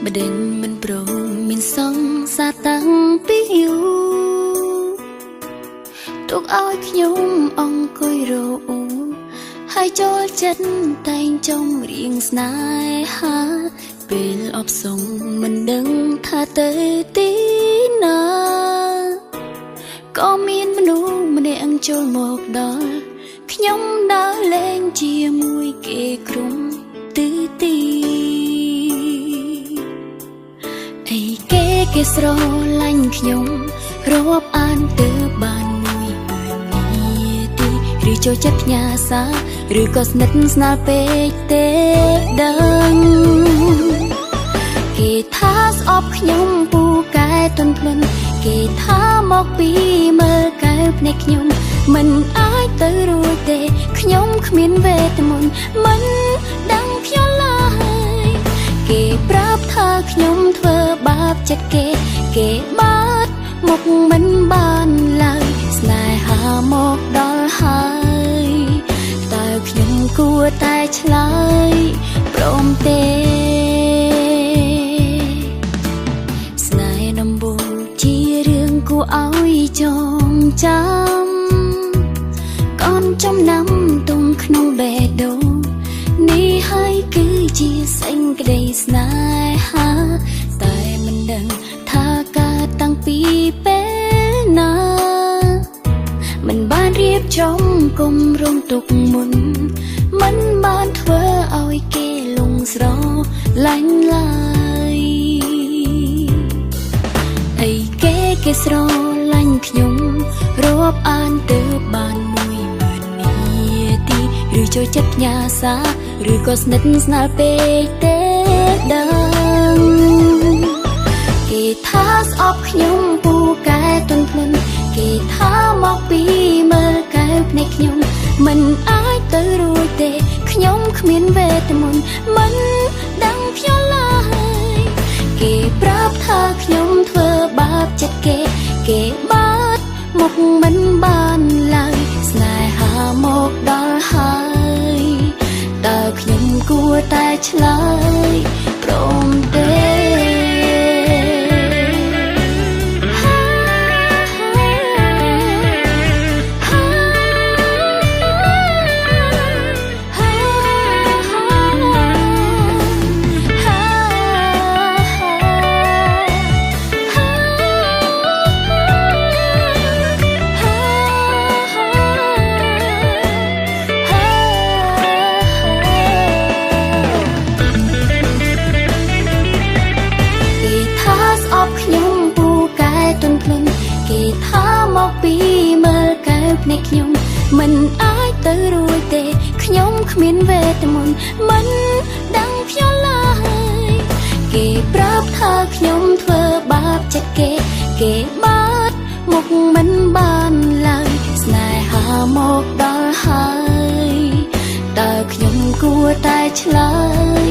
ម្ដេចមិនព្រមមានសង្សារតាំងពីយូរទុកឲ្យខ្ញុំអង្គុយរអ៊ូហើយចូលចិត្តតែងចំរៀងស្នេហាពេលអបសុងមិនដឹងថាទៅទីណាក៏មានមនុស្សម្នាក់ចូលមកដល់ខ្ញុំដើរលេងជាមួយគេក្រុមទិទីអីគេគេស្រឡាញ់ខ្ញុំរាប់អានទៅបាន10000នាទីឬចូលចិត្តផ្ញើសារឬក៏ស្និទ្ធស្នាលពេកទេដឹងគេថាស្អប់ខ្ញុំពូកែទន់ភ្លន់គេថាមកពីមើលកែវភ្នែកខ្ញុំមិនអាចទៅរួចទេខ្ញុំគ្មានវេទមន្តមិនដឹងខ្ញុំឡើយគេប្រាប់ថាខ្ញុំធ្វើបាបចិត្តគេគេបាត់មុខមិនបានឡើយស្នេហាមកដល់ហើយតើខ្ញុំគួរតែឆ្លើយព្រមទេស្នេហ៍ដំបូងជារឿងគួរឲ្យចងចាំកូនចំណាំទុំក្នុងបេះដូងនេះហើយគឺជាសេចក្តីស្នេហាតែមិនដឹងថាកើតតាំងពីពេលណាមិនបានរៀបចំគុំរងទុកមុនមិនបានធ្វើឲ្យគេលងស្រឡាញ់ឡើយអីគេគេស្រឡាញ់ខ្ញុំរាប់អានទៅបាន10000នាទីឬចូលចិត្តផ្ញើសារឬក៏ស្និទ្ធស្នាលពេកទេដឹងគេថាស្អប់ខ្ញុំពូកែទន់ភ្លន់គេថាមកពីមើលកែវភ្នែកខ្ញុំមិនអាចទៅរួចទេខ្ញុំគ្មានវេទមន្តមិនដឹងខ្ញុំឡើយគេប្រាប់ថាខ្ញុំធ្វើបាបចិត្តគេគេបាត់មុខមិនបានឡើយស្នេហាមកដល់ហើយតើខ្ញុំគួរតែឆ្លើយព្រមទេគេថាស្អប់ខ្ញុំពូកែទន់ភ្លន់គេថាមកពីមើលកែវភ្នែកខ្ញុំមិនអាចទៅរួចទេខ្ញុំគ្មានវេទមន្តមិនដឹងខ្ញុំឡើយគេប្រាប់ថាខ្ញុំធ្វើបាបចិត្តគេគេបាត់មុខមិនបានឡើយស្នេហាមកដល់ហើយតើខ្ញុំគួរតែឆ្លើយ